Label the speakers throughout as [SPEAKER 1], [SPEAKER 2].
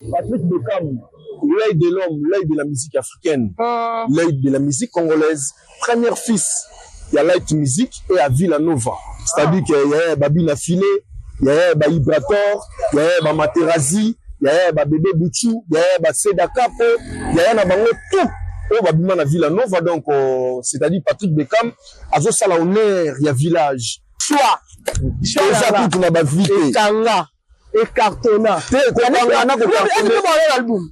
[SPEAKER 1] Patrick Beckham, l'œil de l'homme, l'œil de la musique africaine, l'œil de la musique congolaise, premier fils ya Light Music et à Villanova. C'est-à-dire que y a Babina Filet, y a ba Ibrator, y a ba Materazzi, y a ba Bébé Bouchou, y a ba Seda Capo, y a na bango tout oyo babima na Villanova. Donc c'est-à-dire Patrick Beckham azosala honneur ya village.
[SPEAKER 2] Choix.
[SPEAKER 1] Eza kutu na ba vie te.
[SPEAKER 2] Ekanga. Ecartonna.
[SPEAKER 1] Te, kokanga na
[SPEAKER 2] kocartonner. Album.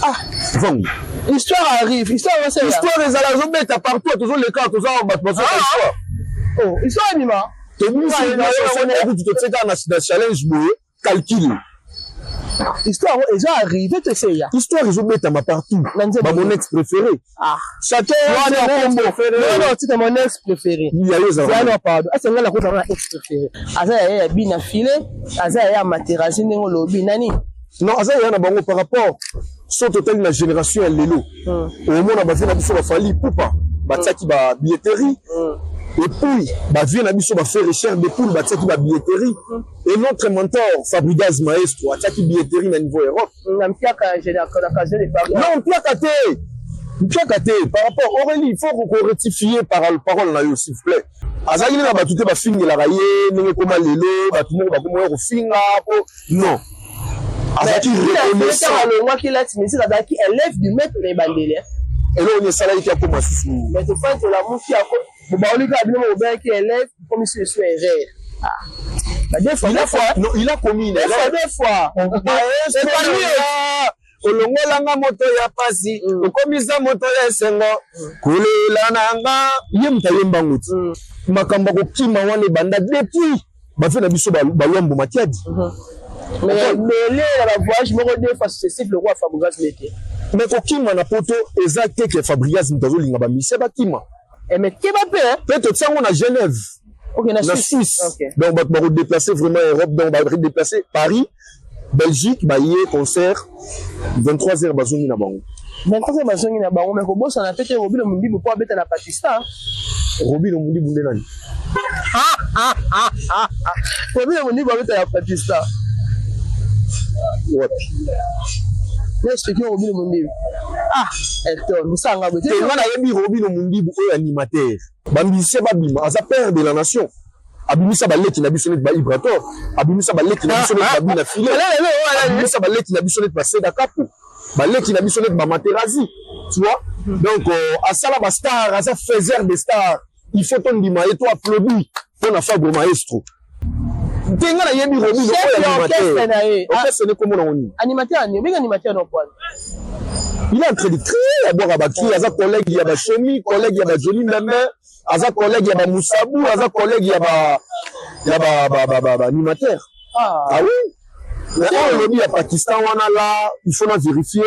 [SPEAKER 2] Ah.
[SPEAKER 1] Vangu.
[SPEAKER 2] Histoire arrive. Histoire c'est
[SPEAKER 1] Histoire ezala ezobeta partout, tozoleka, toza bato bazoka histoire.
[SPEAKER 2] Oh, histoire anima.
[SPEAKER 1] Tobimisi kutu totieka na challenge boye, calcul.
[SPEAKER 2] Histoire eza arrivé te seya.
[SPEAKER 1] Histoire ezobetama partout. Ba mon ex préféré.
[SPEAKER 2] Ah.
[SPEAKER 1] Chacun
[SPEAKER 2] son préféré. Non non, c'est mon ex préféré.
[SPEAKER 1] Ya yo
[SPEAKER 2] za. Non pardon. Asa ngala ko na ex préféré. Aza ya ya bina filet, aza ya Materazzi ndenge olobi nani?
[SPEAKER 1] Non, aza ya na bango par rapport so totali na génération ya lelo. Omona ba vie na biso ba Fally Ipupa, batiaki ba billetterie. Et puis ba vie na biso ba faire chair de poule, batiaki ba billetterie. Et notre mentor Fabregas Maestro atiaki billetterie na niveau Europe.
[SPEAKER 2] Na mpiaka génération de Paris.
[SPEAKER 1] Non, mpiaka te. Mpiaka te par rapport Aurélie, il faut qu'on rectifie par parole na yo, s'il vous plaît. Azalaki na bato te bafingelaka ye ndenge koma lelo bato moko bakoma kofinga po non. Azalaki reconnaissant.
[SPEAKER 2] Alongwaki lati musique, azalaki élève du maître na ebandeli.
[SPEAKER 1] Eloko nini esalaki akoma susu?
[SPEAKER 2] Mais tofandi tolamuki ako baoli kaka bino moko élève comme si je suis erreur. Ah. Bah, deux fois,
[SPEAKER 1] il a
[SPEAKER 2] deux fois.
[SPEAKER 1] Non, il a commis une
[SPEAKER 2] Deux
[SPEAKER 1] erreur.
[SPEAKER 2] fois, deux fois.
[SPEAKER 1] Maestro, olongolanga moto ya pasi, okomisa moto ya esengo, kolela na nga ye moto ayembango ti makambo ya kokima wana ebanda depuis bafe na biso balwambo Makiadi.
[SPEAKER 2] Mais ebele na bavoyage moko deux fois successif le roi Fabregas mete.
[SPEAKER 1] Mais kokima na poto eza te ke Fabregas moto azolinga bamise bakima.
[SPEAKER 2] Eh, mais keba mpe.
[SPEAKER 1] Mpe totiango na Genève.
[SPEAKER 2] Ok, na
[SPEAKER 1] na
[SPEAKER 2] Suisse.
[SPEAKER 1] Suisse.
[SPEAKER 2] Ok.
[SPEAKER 1] Donc bato bakodéplace vraiment Europe, donc badéplace Paris, Belgique, baye concert 23 heures bazongi na bango.
[SPEAKER 2] 23 bazongi na bango, mais kobosana pe te Robino Mundibu po abeta na Pakistan.
[SPEAKER 1] Robino Mundibu nde nani?
[SPEAKER 2] Robino Mundibu abeta na Pakistan.
[SPEAKER 1] Wapi?
[SPEAKER 2] Na expliquer Robino Mundibu. Ah, Elton, osanga boye.
[SPEAKER 1] Te, nga nayebi Robino Mundibu oyo animateur. Bamusicien babima, aza père de la nation. Abimisa baleki na biso neti ba Ibrator, abimisa baleki na biso neti babina filet, abimisa baleki na biso neti ba Seda Kapu, baleki na biso neti ba Materazzi, tu vois. Donc asala ba star, aza faiseur de star. Il faut tondima ye, to applaudir mpona Fabro Maestro. Te, nga nayebi Robino
[SPEAKER 2] Chef
[SPEAKER 1] oyo
[SPEAKER 2] ya orchestre na ye.
[SPEAKER 1] animateur. Orchestre ne komona ngo nini?
[SPEAKER 2] Animateur ani? Obengi animateur no poil.
[SPEAKER 1] Il est en train de crier, abwaka bacri, aza collègue ya bachomi, collègue ya baJohnny Mbembe, aza collègue ya bamusabu, aza collègue ya ba ya ba ba ba ba ba animateur.
[SPEAKER 2] Ah.
[SPEAKER 1] Ah oui. Mais oyo olobi ya Pakistan wana la, il faut na vérifier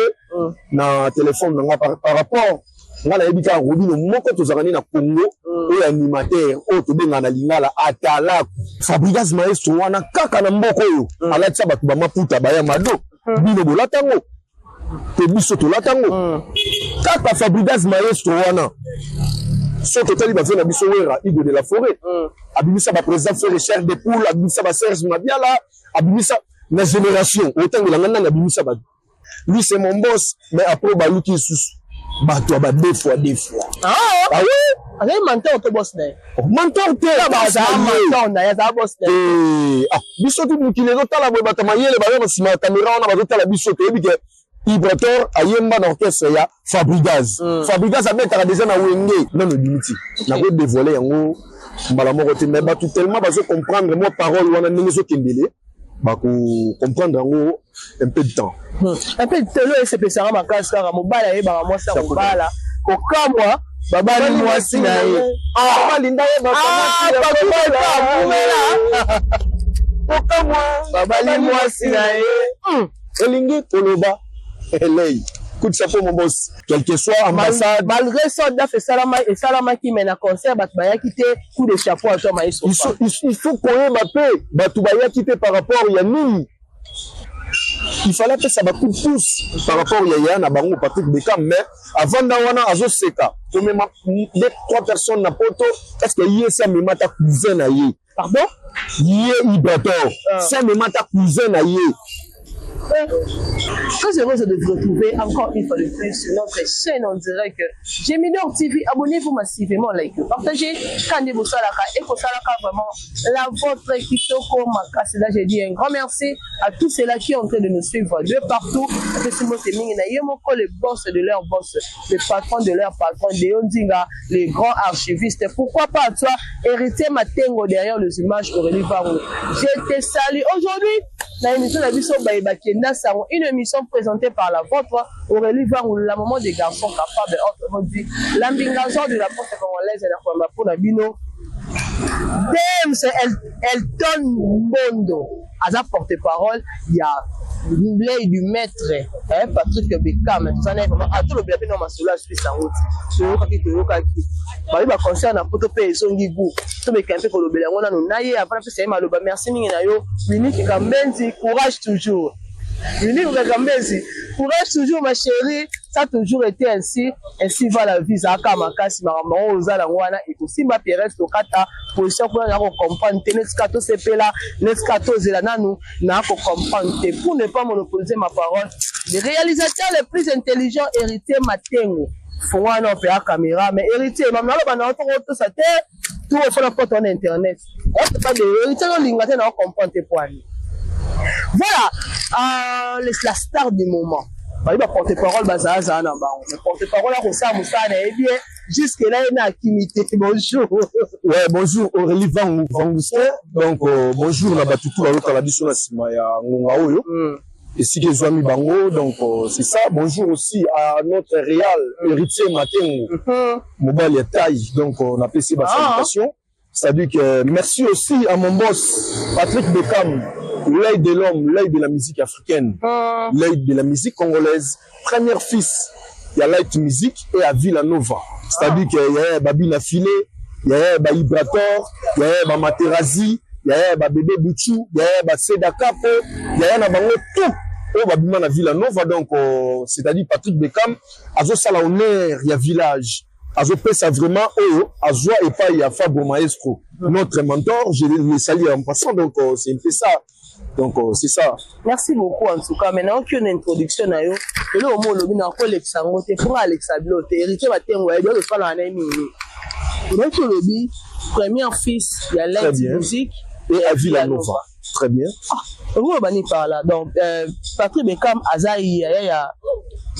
[SPEAKER 1] na téléphone na nga par rapport nga nayebi kaka Robino moko tozalaka nde na Congo oyo animateur oyo tobengaka na lingala atalaku. Fabregas Maestro wana kaka na mboka oyo alatisa bato bamaputa baya mado, bino bolata yango te, biso tolata yango kaka Fabregas Maestro wana. So totali bavie na biso Wera, Igo de la Forêt, abimisa baprésident Frère Chair de Poule, abimisa baSerge Mabiala, abimisa na génération otangelanga nani abimisa bato. Lui, c'est mon boss, mais après baluki lisusu bato ya ba deux fois deux fois.
[SPEAKER 2] Ah,
[SPEAKER 1] ah oui.
[SPEAKER 2] Azali mentor to boss na ye?
[SPEAKER 1] Mentor te.
[SPEAKER 2] Azala mentor na ye, azala boss na ye.
[SPEAKER 1] Eh, ah, biso tu mokili ezotala boye, bato ya mayele baza na nsima ya kamera wana bazotala biso, toyebi ke Ibrator ayemba na orchestre ya Fabregas. Fabregas abetaka déjà na Wenge. Nano ebimi ti nakodévoile yango mbala moko te, mais bato tellement bazocomprendre mwa parole wana ndenge ezokendele, bakocomprendre yango un peu de temps.
[SPEAKER 2] Un peu de temps. Esepesaka makasi kaka mobali ayebaka mwasi ya kobala, kokamwa babali mwasi na ye.
[SPEAKER 1] Balinda ye.
[SPEAKER 2] Bumela.
[SPEAKER 1] Kokamwa.
[SPEAKER 2] Babali mwasi na ye.
[SPEAKER 1] Elingi koloba elei coup de chapeau, mon boss, quel que soit ambassade.
[SPEAKER 2] Malgré ça, daf esalamaki, mais na concert bato bayaki te. Coup de chapeau à toi, maestro.
[SPEAKER 1] Il faut koyeba mpe bato bayaki te par rapport ya nini. Il fallait apesa bacoup de pouce par rapport ya yaya na bango Patrick Beckham, mais avanda wana azoseka komema deux trois personnes na poto. Est ce que ye si amema ata cousin na ye?
[SPEAKER 2] Pardon?
[SPEAKER 1] Ye Ibrator si amema ata cousin na ye?
[SPEAKER 2] Très heureuse de vous retrouver encore une fois de plus sur notre chaîne en direct Gemidor TV. Abonnez-vous massivement, like, partagez. Kande bosalaka et kosalaka vraiment la vôtre kitoko makasi. Là, j'ai dit un grand merci à tous ceux-là qui sont en train de nous suivre de partout. Apesi mbote mingi na ye moko, le boss de leur boss, le patron de leur patron, Deo Nzinga, le grand archiviste. Pourquoi pas à toi, Héritier Matengo derrière les images, Aurélie Vango. Je te salue aujourd'hui. Na émission na biso Bayebakenda Sango, une émission présentée par la vôtre, Aurélie Vango, la maman des garçons capables, autrement dit, l'ambingazo de la poste congolaise na kwamba pona bino. Dems Elton Mbondo, aza porte-parole ya l'œil du maître, hein, Patrick Beckham, tout ça, vraiment, atolobela pe na masolo ya Suisse yango ti. Toyokaki, toyokaki. Bayi ba concert na poto pe ezongi goût. Tomeka mpe kolobela yango nano na ye avant napesa ye maloba. Merci mingi na yo, Winnie Kambenzi, courage toujours. Winnie Kambenzi, courage toujours ma chérie, ça a toujours été ainsi, ainsi va la vie, zaka makasi makambo oyo oza nango wana ekosimba. Pierre Tokata position kuna na kocomprendre te, neti ka tosepela, neti ka tozela nanu na kocomprendre te. Pour ne pas monopoliser ma parole, le réalisateur le plus intelligent, Héritier Matengo, fongo wana opea caméra, mais Héritier mama naloba na otokotosa te, tout ofona poto na internet pas de Héritier olinga te na ocomprendre te poani. Voilà, la star du moment, bayi ba porte-parole bazalazala na bango, mais porte-parole akosala mosala na ye bien. Jusque là ye na akimi te. Bonjour.
[SPEAKER 1] Ouais, bonjour Aurélie Vangu Vangustin. Donc bonjour na bato tu bazotala biso na nsima ya ngonga oyo esika ezwami bango. Donc c'est ça, bonjour aussi à notre réal Héritier Matengo, mobali ya taille. Donc napesi basalutation, c'est-à-dire que merci aussi à mon boss Patrick Beckham, l'œil de l'homme, l'œil de la musique africaine, l'œil de la musique congolaise, premier fils ya Light Music et à Villanova. C'est-à-dire que y a Babina Filet, il y a ba Ibrator, il y a ba Materazzi, il y a ba Bébé Bouchou, il y a ba Seda Capo, il y a na bango tout oyo babima na Villanova. Donc c'est-à-dire Patrick Beckham azosala honneur ya village, azopesa vraiment oyo azwa epai ya Fabro Maestro, notre mentor, je le salue en passant. Donc c'est un peu ça. Donc c'est ça.
[SPEAKER 2] Merci beaucoup en tout cas. Maintenant qu'il y a une introduction na yo, lelo omo olobi na kolekisa yango te, fonga alekisa bilo te. Héritier Batengo ayebi oyo tosala na ye mingi. Oyoki olobi premier fils ya Light Music
[SPEAKER 1] et à Villanova. Très bien.
[SPEAKER 2] Ah, oyo bani par là. Donc Patrick Beckham aza yaya ya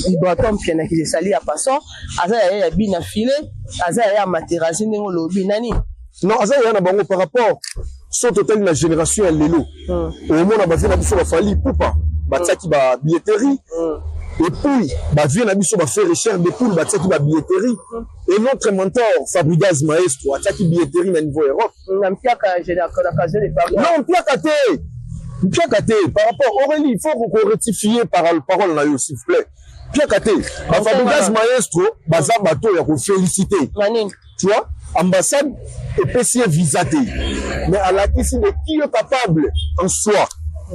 [SPEAKER 2] Ibrator Mpiana qui esali ya passant, aza yaya ya Bina Filet, aza yaya ya Materazzi ndenge olobi nani?
[SPEAKER 1] Non, aza yaya na bango par rapport so totali na génération ya lelo, omona bavieux na biso baFally Ipupa batiaki ba billetterie, et puis bavieux na biso baFerre Chair de Poule batiaki ba billetterie, et notre mentor Fabrigaz Maestro atiaki billetterie na niveau Europe.
[SPEAKER 2] Na mpiaka na occasion de Paris.
[SPEAKER 1] Non, mpiaka te, mpiaka te. Par rapport Aurélie, il faut qu'on rectifie par parole na yo, s'il vous plaît. Mpiaka te, baFabrigaz Maestro baza bato ya koféliciter.
[SPEAKER 2] Na nini?
[SPEAKER 1] Tu vois, ambassade epesi ye visa te, mais alakisi de qui est capable en soi,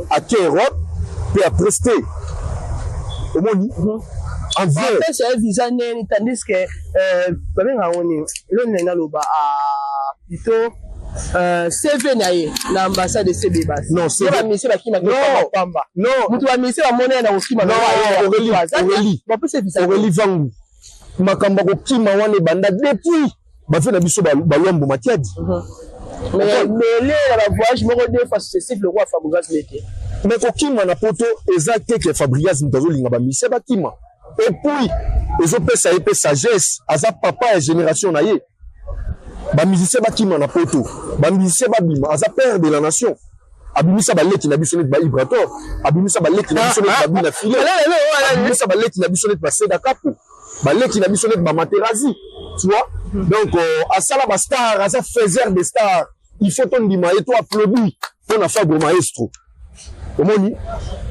[SPEAKER 1] ake Europe mpe aprester, omoni en vrai.
[SPEAKER 2] Apesa ye visa nini, tandis que babenga yango nini, eloni nani naloba plutôt CV na ye na ambassade ese basi.
[SPEAKER 1] Non, CV
[SPEAKER 2] bamisie bakimaki pamba.
[SPEAKER 1] Non.
[SPEAKER 2] Moto bamisie bamoni ye na kokima.
[SPEAKER 1] Non, Aurélie, Aurélie.
[SPEAKER 2] Bapesa visa.
[SPEAKER 1] Aurélie Vangu, makambo ya kokima wana ebanda depuis bavieux na biso balwambo Makiadi.
[SPEAKER 2] Mais ebele na bavoyage moko deux fois successif le roi Fabrigas mete.
[SPEAKER 1] Mais kokima na poto eza te ke Fabrigas moto azolinga bamisie bakima. Et puis ezopesa ye mpe sagesse, aza papa ya génération na ye. Bamusicien bakima na poto, bamusicien babima, aza père de la nation. Abimisa baleki na biso neti baIbrator, abimisa baleki na biso neti babina File, abimisa baleki na biso neti baseda Kapo, baleki na biso neti baMaterazi, tu vois. Donc asala bastar, aza faiseur de star. Il faut tondima ye, to applaudir mpo na Fabre Maestro. Omoni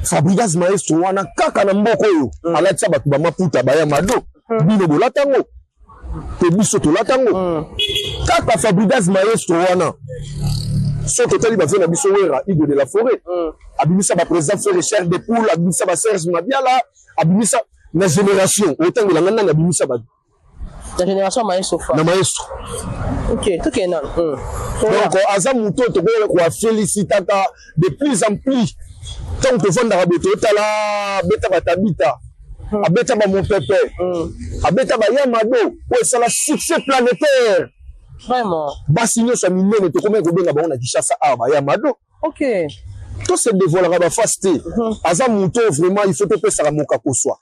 [SPEAKER 1] Fabrigas Maestro wana kaka na mboka oyo alatisa bato bamaputa baya mado, bino bolata yango mpe biso tolata yango kaka Fabrigas Maestro wana. So totali bavieux na biso Wera, Igo de la Forêt, abimisa baprésident Ferre Chair de Poule, abimisa baSerge Mabiala, abimisa na génération otangelanga nani abimisa bato.
[SPEAKER 2] Na génération maestro fa.
[SPEAKER 1] Na maestro.
[SPEAKER 2] Ok, tokende nano.
[SPEAKER 1] Donc aza moto oyo tokoki koafélicitaka de plus en plus. Ntango tovandaka boye, totala abeta batabita, abeta bamopepe, abeta bayamado oyo esala succès planétaire.
[SPEAKER 2] Vraiment.
[SPEAKER 1] Basi nyonso ya minene tokomaki kobenga bango na Kinshasa awa bayamado. To se dévoilaka baface te. Aza moto oyo vraiment il faut topesaka moka koswa,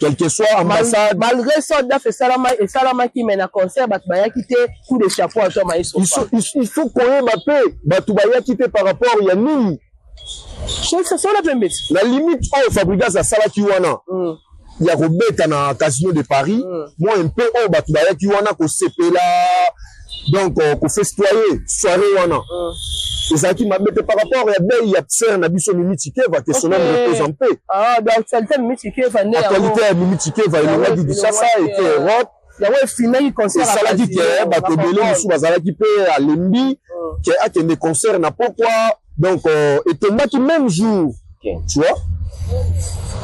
[SPEAKER 1] quel que soit ambassade.
[SPEAKER 2] Malgré ça, daf esalamaki, mais na concert bato bayaki te. Coup de chapeau à toi, maestro.
[SPEAKER 1] Il faut koyeba mpe bato bayaki te par rapport ya nini.
[SPEAKER 2] Sola pembe.
[SPEAKER 1] Na limite oyo Fabregas asalaki wana ya kobeta na Casino de Paris, mwa mpe oyo bato bayaki wana kosepela, donc kofestoyer soirée wana, ezalaki mabe te par rapport ya bei ya frère na biso Mimi Tshikeva, que son âme repose en paix.
[SPEAKER 2] Ah, donc actualité Mimi Tshikeva nde.
[SPEAKER 1] Actualité ya Mimi Tshikeva elongaki Kinshasa, ete Europe.
[SPEAKER 2] Yango efinaki concert.
[SPEAKER 1] Esalaki ke bato ebele mosusu bazalaki mpe alembi ke akende concert na pokwa, donc etombaki même jour. Tu vois,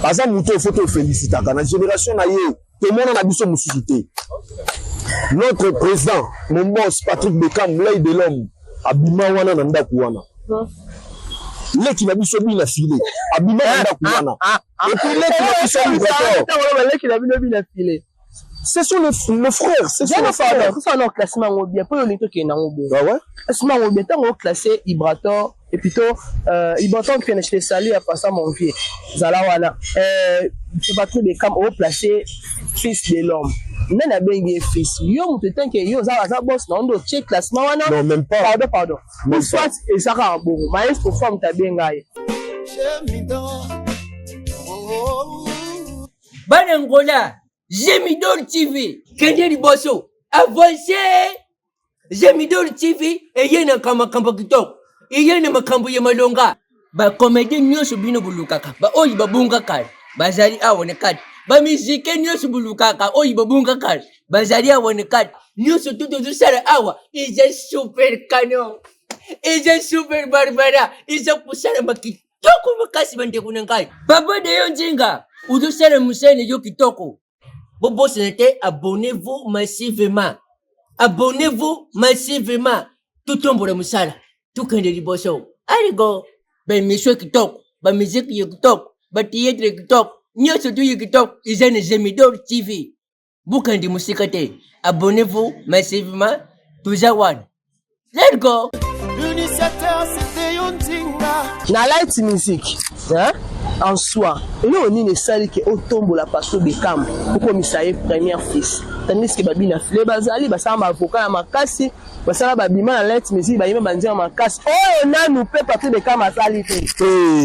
[SPEAKER 1] aza moto oyo faut tofélicitaka na génération na ye, tomona na biso mosusu te. Notre président, mon boss Patrick Bekam, l'œil de l'homme, abima wana na ndako wana. Leki na biso Bina File abima na ndako wana, et puis leki na biso Ibrator.
[SPEAKER 2] Leki na bino Bina File.
[SPEAKER 1] Ce sont nos frères, ce sont nos frères.
[SPEAKER 2] Tout ça, on classement yango bien po olingi tokende yango bongo.
[SPEAKER 1] Ah ouais.
[SPEAKER 2] Classement yango bien, ntango oclassé Ibrator et plutôt Ibrator Mpiana, je te salue à passant, mon vieux, zala wana. Patrick Bekam oplace fils de l'homme. Nani abengi ye fils? Yo moto etanke yo aza boss na ondo otie classement wana?
[SPEAKER 1] Non, même pas.
[SPEAKER 2] Pardon, pardon.
[SPEAKER 1] Même
[SPEAKER 2] soit eza kaka bongo, maestro fo moto abenga ye.
[SPEAKER 3] Bana Ngola, Gemidor TV kende liboso, avance. Gemidor TV eye na makambo kitoko, eye na makambo ya malonga. Bacomédien nyonso bino bolukaka, baoyo babunga kala, bazali awa na kati. Bamusike nyonso bolukaka, oyo babunga kala, bazali awa na kati. Nyonso tu tozosala awa eza super canon, eza super barbara, eza kosalama kitoko makasi. Bandeko na ngai, papa Deyo Nzinga ozosala mosala yo kitoko. Bobosana te, abonnez-vous massivement, abonnez-vous massivement. Totombola mosala, tokende liboso. Aligo baémission kitoko, bamusique ya kitoko, bathéâtre ya kitoko, nyonso tu ya kitoko eza na Gemidor TV. Bokende mosika te, abonnez-vous massivement, toza wana, let's go.
[SPEAKER 4] L'initiateur, c'était Yonzinga.
[SPEAKER 2] Na light music, hein? En soi, eloko nini esali ke otombola Paso Bekam, okomisa ye première fils, tandis ke babina file bazali basala baavocat ya makasi, basala babima na light music, bayima banzela makasi oyo nanu mpe Patrick Bekam asali te?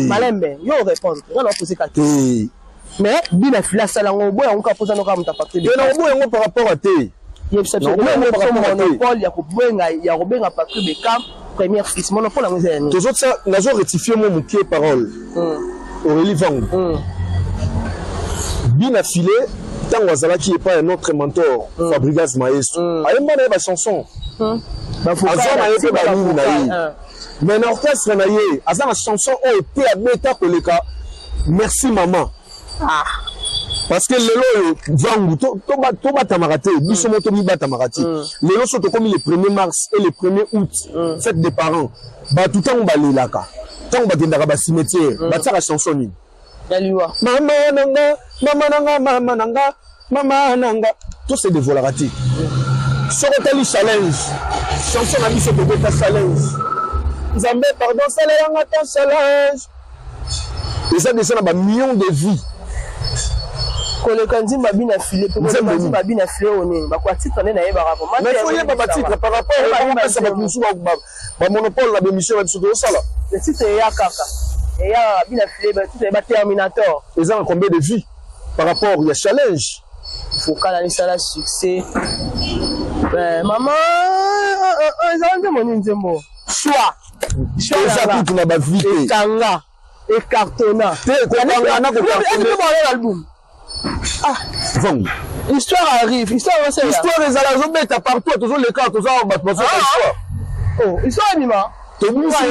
[SPEAKER 2] Malembe, yo répondre, nga na opose kaka. Mais bina file asala yango, oboya yango kaka mpoza noka moto ya Patrick?
[SPEAKER 1] Te, na oboya yango par rapport à te.
[SPEAKER 2] Yebisa biso monopole ya kobenga Patrick Bekam première fils, monopole yango eza ya nini?
[SPEAKER 1] Tozotia, nazo rectifier mo mokie parole. Aurélie Vangu, Bina File, ntango azalaki epai ya notre mentor Fabregas Maestro, ayemba na ye bachanson, aza na ye mpe banini na ye, mais na orchestre na ye aza na chanson oyo te abeta koleka Merci Mama. Parce que lelo oyo vangu tobatamaka te, biso mo tomibatamaka te. Lelo so tokomi le 1er mars et le 1er août, fête des parents, bato ntango balelaka, ntango bakendaka bacimetière, batiaka chanson nini?
[SPEAKER 2] Ya liwa.
[SPEAKER 1] Mama nanga, mama nanga, mama nanga, mama nanga. To se dévoilaka te. Soki otali challenge, chanson na biso tobeta challenge, Nzambe pardon salelanga ta challenge, eza déjà na bamillion de vues.
[SPEAKER 2] Koleka nzimba Bina File mpe koleka nzimba Bina File oyo nini bakoa titre nde nayebaka.
[SPEAKER 1] Mais faut yeba batitre par rapport opesa bato mosusu bamonopole na bémission na biso tozosala.
[SPEAKER 2] Titre eya kaka, eya kaka Bina File, batitre ba Terminator.
[SPEAKER 1] Eza na combien de vues par rapport ya challenge?
[SPEAKER 2] Vocal esala succès. Mama, ezala nzembo nini? Nzembo choix.
[SPEAKER 1] Eza kutu na bavues te.
[SPEAKER 2] Ekanga, ecartonna.
[SPEAKER 1] Te, kokanga na
[SPEAKER 2] kocartonner album.
[SPEAKER 1] Ah, vangu.
[SPEAKER 2] Histoire arrive, histoire.
[SPEAKER 1] Histoire ezala, ezobeta partout, tozoleka, toza bato bazoka histoire.
[SPEAKER 2] Oh, histoire ebima.
[SPEAKER 1] Tobimisi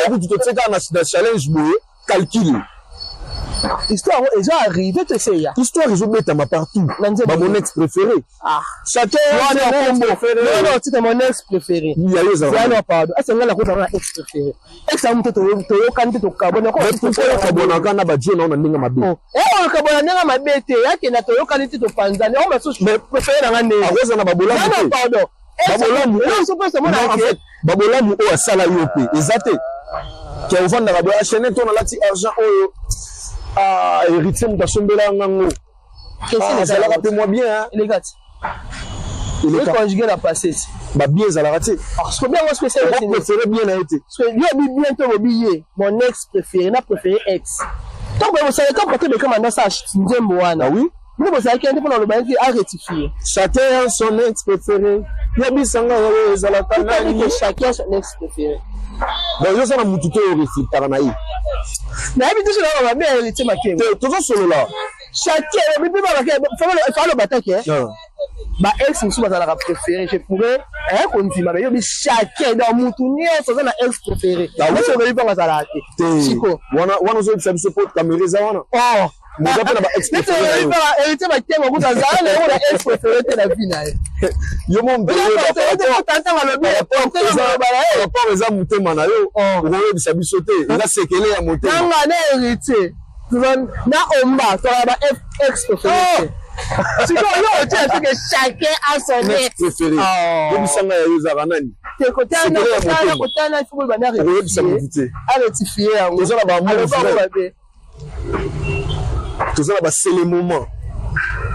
[SPEAKER 1] kutu, totieka na challenge boye, calcul.
[SPEAKER 2] Histoire yango ezo arrive to ese eya?
[SPEAKER 1] Histoire ezobetama partout.
[SPEAKER 2] Na nzembo.
[SPEAKER 1] Ba mon ex préféré.
[SPEAKER 2] Ah.
[SPEAKER 1] Chacun
[SPEAKER 2] Wana kombo. Non non, tika mon ex préféré.
[SPEAKER 1] Ya yo ezalaka.
[SPEAKER 2] Wana pardon. Ese nga nakozala na ex préféré. Ex yango moto toyokani te, tokabwana.
[SPEAKER 1] Mais pourquoi okabwanaka na badio na yo na ndenge mabe?
[SPEAKER 2] Eh, okabwana ndenge mabe te. Yakenda toyokani te, topanzani. Yango basusu préféré na nga ndenge.
[SPEAKER 1] Akozala na babolamu
[SPEAKER 2] te. Non pardon.
[SPEAKER 1] Babolamu. En fait, babolamu oyo asala yo mpe eza te ke ovandaka boye achaine to nalati argent oyo, ah, héritier moto asombela ngango, azalaka mpe mwa bien.
[SPEAKER 2] Eleka ti conjugué na passé.
[SPEAKER 1] Babien ezalaka te.
[SPEAKER 2] Parce que bien ngo spécial.
[SPEAKER 1] Préféré bien na ye te.
[SPEAKER 2] Yo bi bien to bobi ye mon ex préféré na préféré ex ntango bosala ntango bato bekama ndasa nzembo wana.
[SPEAKER 1] Ah oui.
[SPEAKER 2] Bino bozalaki nde mpona loba ete arectifie.
[SPEAKER 1] Chacun son ex préféré, yebisanga oyo ezalaka nani?
[SPEAKER 2] Que chacun son ex préféré.
[SPEAKER 1] Bon, yo oza na mutu te oyo reflectaka na ye?
[SPEAKER 2] Nayebi te soki mabe ya Héritier Makembo.
[SPEAKER 1] Te, tozosolola.
[SPEAKER 2] Chacun obi mpe babake faloba take ba ex mosusu bazalaka préféré, je pourrais kondima. Mais yobi chacun, donc mutu nyonso aza na ex préféré. Nyonso oyebi mpango azalaka te.
[SPEAKER 1] Siko wana wana ozoyebisa biso po caméra eza wana.
[SPEAKER 2] Oh.
[SPEAKER 1] Moza mpe na ba ex préféré.
[SPEAKER 2] Héritier Makengo kuta azala na yango na ex préféré te na vie na ye.
[SPEAKER 1] Yo mo rapport eza motema na yo, okoyebisa biso te, eza sekele ya motema.
[SPEAKER 2] Nanga na Héritier na omba tokala ba ex préféré te. Sikoyo yo otia soki chacun a son
[SPEAKER 1] ex préféré, yebisanga ya yo ezalaka nani?
[SPEAKER 2] Te, kotana kotana, il faut bana
[SPEAKER 1] okoyebisa motu te.
[SPEAKER 2] Arectifie yango.
[SPEAKER 1] Toza na baamour vrai, toza na basele moment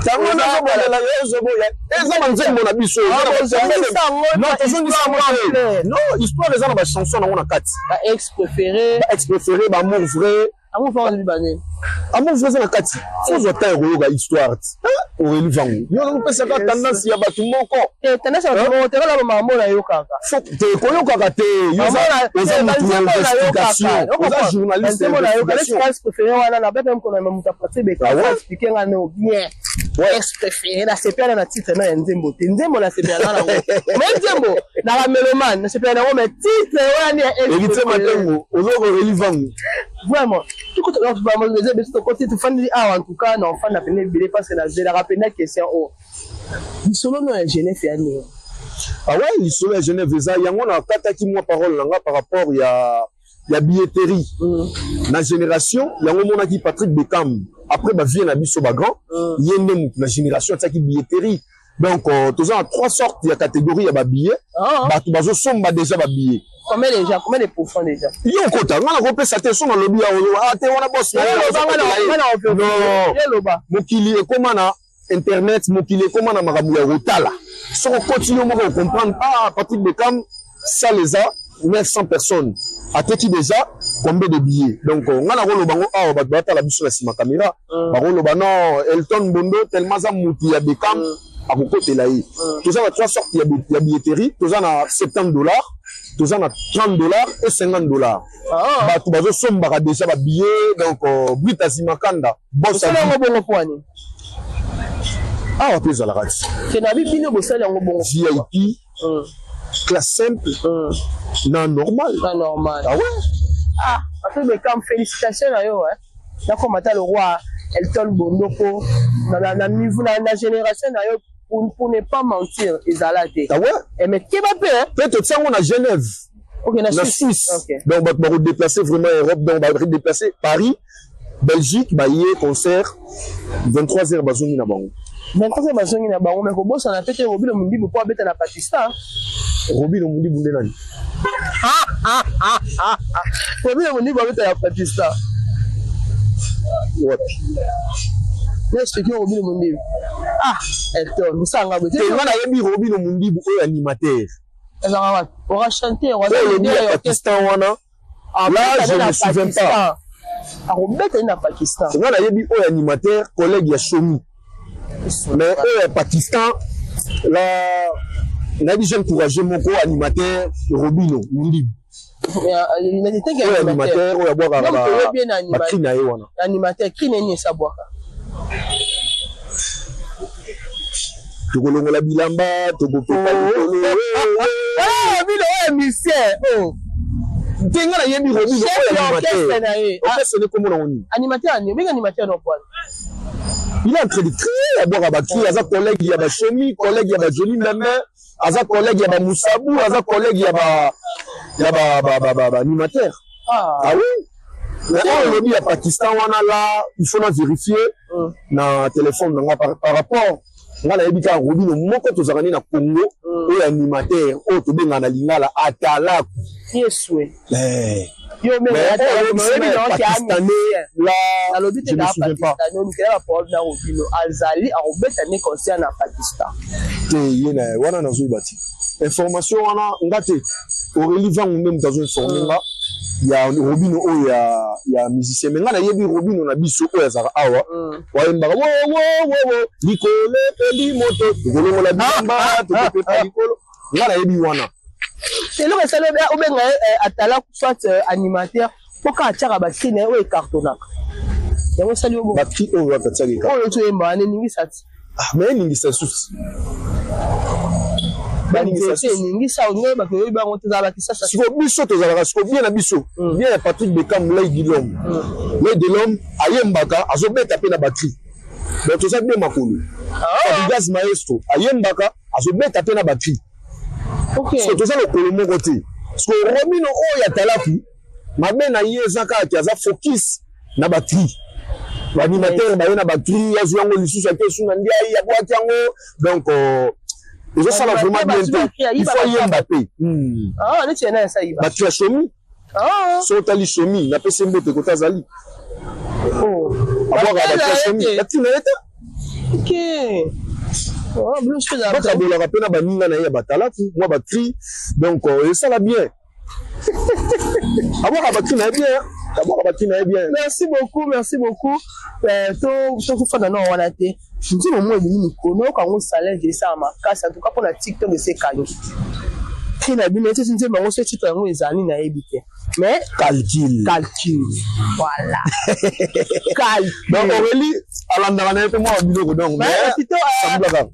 [SPEAKER 1] ntango nazobolela yo, ezoboya, eza banzembo na biso. Non, tozongisa yango te. Non, histoire eza na bachanson nango na kati.
[SPEAKER 2] Ba ex préféré.
[SPEAKER 1] Ba ex préféré, baamour vrai.
[SPEAKER 2] Amour vrai ozali bane.
[SPEAKER 1] Amour vrai eza na kati. Faut ozwa temps ya koyoka histoire ti Aurélie Vangu. Yo ozopesaka tendance ya bato moko.
[SPEAKER 2] Tendance ya bato moko te, kala makambo nayokaka.
[SPEAKER 1] Te, koyokaka te, oza mutu ya investigation, oza journaliste.
[SPEAKER 2] Investigation préféré wana na bete mokolo na moto apati beka explique nga no bien. Ex préféré, nasepela na titre na ya nzembo te. Nzembo nasepela na yango, mais nzembo na bamélomane nasepela nango, mais titre wana ya
[SPEAKER 1] ex. Héritier Matengo, ozoka Aurélie Vangu.
[SPEAKER 2] Vraiment, eza biso tokoti, tofandi awa. En tout cas na ofanda pene ebele parce que nazelaka pena question oyo, lisolo no ya Genève ya nini?
[SPEAKER 1] Ah ouais, lisolo ya Genève eza yango nakataki mwa parole na nga par rapport ya billetterie na génération yango. Omonaki Patrick Beckham après bavie na biso bagrand, ye nde motu na génération atiaki billetterie. Donc toza na trois sortes ya catégorie ya babillet. Bato bazosomba déjà babillet.
[SPEAKER 2] Combien déjà? Combien de pourcents déjà?
[SPEAKER 1] Yo okota, nga nakopesa te. So nalobi ya ah te, wana boss.
[SPEAKER 2] Non,
[SPEAKER 1] mokili ekóma na internet, mokili ekóma na makambo ya kotala. Soki okoti, yo moko ocomprendre. Ah, Patrick Beckham, salle eza 900 personnes, ateki déjà combien de billets? Donc nga nakoloba ngo awa, bato batala biso na nsima caméra, bakoloba non, Elton Mbondo tellement aza mutu ya Beckham, akokotela ye. Toza na trois sortes ya billetterie: toza na 70 $, toza na 30 $ et 50 $. Bato bazosombaka déjà babillet. Donc Brut Azimakanda,
[SPEAKER 2] boss. Yango bongo po ani?
[SPEAKER 1] Awa mpe ezalaka ti.
[SPEAKER 2] Te, na bino bosali yango bongo.
[SPEAKER 1] VIP, classe simple na normal.
[SPEAKER 2] Na normal.
[SPEAKER 1] Ah ouais.
[SPEAKER 2] Ah, Patrick Beckham, félicitations na yo, hein. Nakoma ata le roi Elton Bondo po na niveau na génération na yo, pour ne pas mentir, ezala te.
[SPEAKER 1] Ah ouais.
[SPEAKER 2] Eh, mais keba mpe.
[SPEAKER 1] Mpe totia yango na Genève.
[SPEAKER 2] Ok, na
[SPEAKER 1] na Suisse. Donc bato bakodéplace vraiment Europe, donc bakodéplace Paris, Belgique, baye concert 23 heures, bazongi na bango.
[SPEAKER 2] 23 heures bazongi na bango. Mais kobosana pe te Robino Mundibu mpo abeta na Pakistan.
[SPEAKER 1] Robino Mundibu nde nani?
[SPEAKER 2] Robino Mundibu abeta na Pakistan.
[SPEAKER 1] Wapi?
[SPEAKER 2] Na explique Robino Mundibu. Ah, Elton, osanga boye.
[SPEAKER 1] Te, nga nayebi Robino Mundibu oyo animateur.
[SPEAKER 2] Ezalaka wapi? Ora chanter.
[SPEAKER 1] Oyo olobi ya Pakistan wana, là je ne me souviens pas.
[SPEAKER 2] Akobeta ye na Pakistan.
[SPEAKER 1] Nga nayebi oyo animateur, collègue ya Shomi, mais oyo ya Pakistan la, nayebi jeune courageux moko animateur, Robino Mundibu, oyo animateur oyo abwakaka bacri na ye wana.
[SPEAKER 2] Animateur, cri nini esabwaka?
[SPEAKER 1] Tokolongola bilamba, tokopepa likolo.
[SPEAKER 2] Bino oyo musicien.
[SPEAKER 1] Te, nga nayebi Robino
[SPEAKER 2] oyo orchestre na ye.
[SPEAKER 1] Orchestre ne komona ngo nini?
[SPEAKER 2] Animateur ani obengi animateur no kwani?
[SPEAKER 1] Il est en train de crier, abwaka bacri, aza collègue ya bashomi, collègue ya bajoli mbembe, aza collègue ya bamusabu, aza collègue ya ba ya ba ba ba ba, ba animateur.
[SPEAKER 2] Ah,
[SPEAKER 1] ah oui, mais oyo olobi ya Pakistan wana, là il faut na vérifier na téléphone na nga. Par rapport nga nayebi kaka Robino moko tozalaka nde na Congo oyo animateur oyo tobengaka na lingala atalaku.
[SPEAKER 2] Yeswe.
[SPEAKER 1] Eh.
[SPEAKER 2] Yo
[SPEAKER 1] pakistanais là,
[SPEAKER 2] nalobi te.
[SPEAKER 1] Je me souviens pas.
[SPEAKER 2] Pakistanais olukela baproblème na Robino, azali akobeta nde concert na Pakistan.
[SPEAKER 1] Te, ye na wana nazoyeba ti information wana nga te. Aurélie Vangu nde moto azoinforme nga ya Robino oyo ya musicien, mais nga nayebi Robino na biso oyo azalaka awa, wayembaka wo wo wo wo, likolo epeli moto, tokolongola bilamba, tokopepa likolo. Nga nayebi wana.
[SPEAKER 2] Eloko esali obenga ye atala soit animateur, mpo kaka atiaka bacri na ye oyo ecartonnaka, yango esali yo.
[SPEAKER 1] Bacri oyo wapi atiaka?
[SPEAKER 2] Oyo toyemba wana, eningisa ti.
[SPEAKER 1] Ah, mais eningisa susi.
[SPEAKER 2] Banzete eningisa, olingi bato oyebi bango te, ezala bakisasa.
[SPEAKER 1] Siko biso tozalaka siko bien na biso bien ya Patrick Bekam, l'œil de l'homme. L'œil de l'homme ayembaka, azobeta mpe na batterie, donc toza bien makolo. Fabregas maestro ayembaka, azobeta mpe na batterie. Siko toza lokolo moko te. Siko Robino oyo ya talaku, mabe na ye eza kaka ke aza focus na batterie, baanimateur baye na batterie, azwi yango lisusu, ake esu na ndiai, abwaki yango, donc ezosala vraiment bien te. Il faut ayemba mpe.
[SPEAKER 2] Neti ye na esayiba.
[SPEAKER 1] Batterie ya shomi. So otali shomi, napesi mbote kota azali, abwaka batterie ya shomi, batterie na ye te. Bakabolaka mpe na baninga na ye ya batalaku mwa bacri, donc esala bien. Abwaka bacri na ye bien, abwaka bacri na ye bien.
[SPEAKER 2] Merci beaucoup, merci beaucoup. Tokofanda nao wana te. Nzembo mo ebimi mikolo, nayoka yango challenge esala makasi, en tout cas mpona TikTok esekangi te na bino ete nzembo yango so titre yango ezali, nayebi te, mais
[SPEAKER 1] Calcul.
[SPEAKER 2] Calcul, voilà, calcul.
[SPEAKER 1] Donc Aurélie alandaka na ye mpe mwa biloko, donc
[SPEAKER 2] mais plutôt